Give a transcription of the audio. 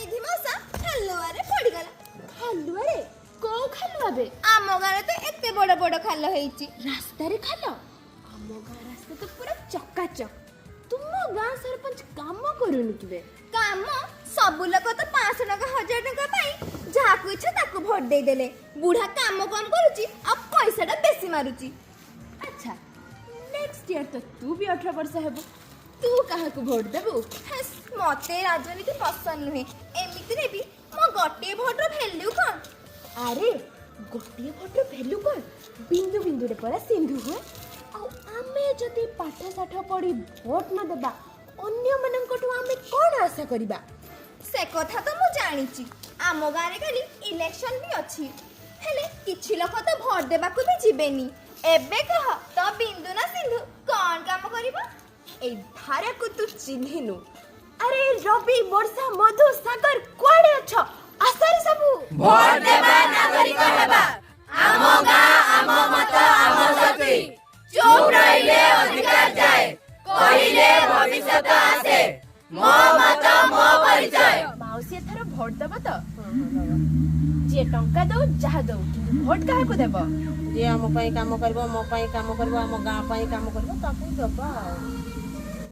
ନିଧି ମଉସା ଖାଲୁଆରେ ପଡିଗଲା। ଖାଲୁଆରେ? କୋଉ ଖାଲୁଆ ବେ? ଆମ ଗାଁରେ ତ ଏତେ ବଡ ବଡ ଖାଲ ହେଇଛି। ରାସ୍ତାରେ ଖାଲ? ଆମ ଗାଁ ରାସ୍ତା ତ ପୁରା ଚକାଚକ। ତୁମ ଗାଁ ସରପଞ୍ଚ କାମ କରୁନି କି ବେ? କାମ ସବୁ ଲୋକ ତ 500 ଟଙ୍କା 1000 ଟଙ୍କା ପାଇଁ ଯାହାକୁ ଇଚ୍ଛା ତାକୁ ଭୋଟ ଦେଇଦେଲେ। ବୁଢା କାମ କମ କରୁଛି ଆଉ ପଇସାଟା ବେଶୀ ମାରୁଛି। ଆଚ୍ଛା, ନେକ୍ସଟ ଇୟର ତ ତୁ ବି 18 ବର୍ଷ ହେବୁ, ତୁ କାହାକୁ ଭୋଟ ଦେବୁ? ହେସ୍, ମତେ ରାଜନୀତି ପସନ୍ଦ ନୁହେଁ। ଏମିତିରେ ବି ମୋ ଗୋଟିଏ ଭୋଟର ଭ୍ୟାଲ୍ୟୁ କଣ? ଆରେ, ଗୋଟିଏ ଭୋଟର ଭ୍ୟାଲ୍ୟୁ କଣ? ବିନ୍ଦୁ ବିନ୍ଦୁରେ ପରା ସିନ୍ଧୁ ହୁଏ। ଆଉ ଆମେ ଯଦି ପାଠ ସାଠ ପଢ଼ି ଭୋଟ ନ ଦେବା, ଅନ୍ୟମାନଙ୍କଠୁ ଆମେ କଣ ଆଶା କରିବା? ସେ କଥା ତ ମୁଁ ଜାଣିଛି। ଆମ ଗାଁରେ କାଲି ଇଲେକ୍ସନ ବି ଅଛି, ହେଲେ କିଛି ଲୋକ ତ ଭୋଟ ଦେବାକୁ ବି ଯିବେନି। ଏବେ କହ ତ, ବିନ୍ଦୁ ନା ସିନ୍ଧୁ କଣ କାମ କରିବ? ଏଇ ଧାରାକୁ ତୁ ଚିହ୍ନିନୁ। ଆରେ ରବି, ବର୍ଷା, ମଧୁ, ସାଗର, କୁଆଡ଼େ ଅଛ? ଆସରେ ସବୁ। ଭୋଟ ଦେବା ନାଗରିକ ହେବା। ଆମ ଗାଁ, ଆମ ମତ, ଆମ ଶକ୍ତି। ଚୁପ୍ ରହିଲେ ଅଧିକାର ଯାଏ, କହିଲେ ଭବିଷ୍ୟତ ଆସେ। ମୋ ମତ, ମୋ ପରିଚୟ। ମାଉସୀ, ଏଥର ଭୋଟ ଦବ ତ? ଯିଏ ଟଙ୍କା ଦଉ, ଯାହା ଦଉ, କିନ୍ତୁ ଭୋଟ କାହାକୁ ଦେବ? ଯିଏ ଆମ ପାଇଁ କାମ କରିବ, ମୋ ପାଇଁ କାମ କରିବ, ଆମ ଗାଁ ପାଇଁ କାମ କରିବ, ତାକୁ ଦବା ଆଉ।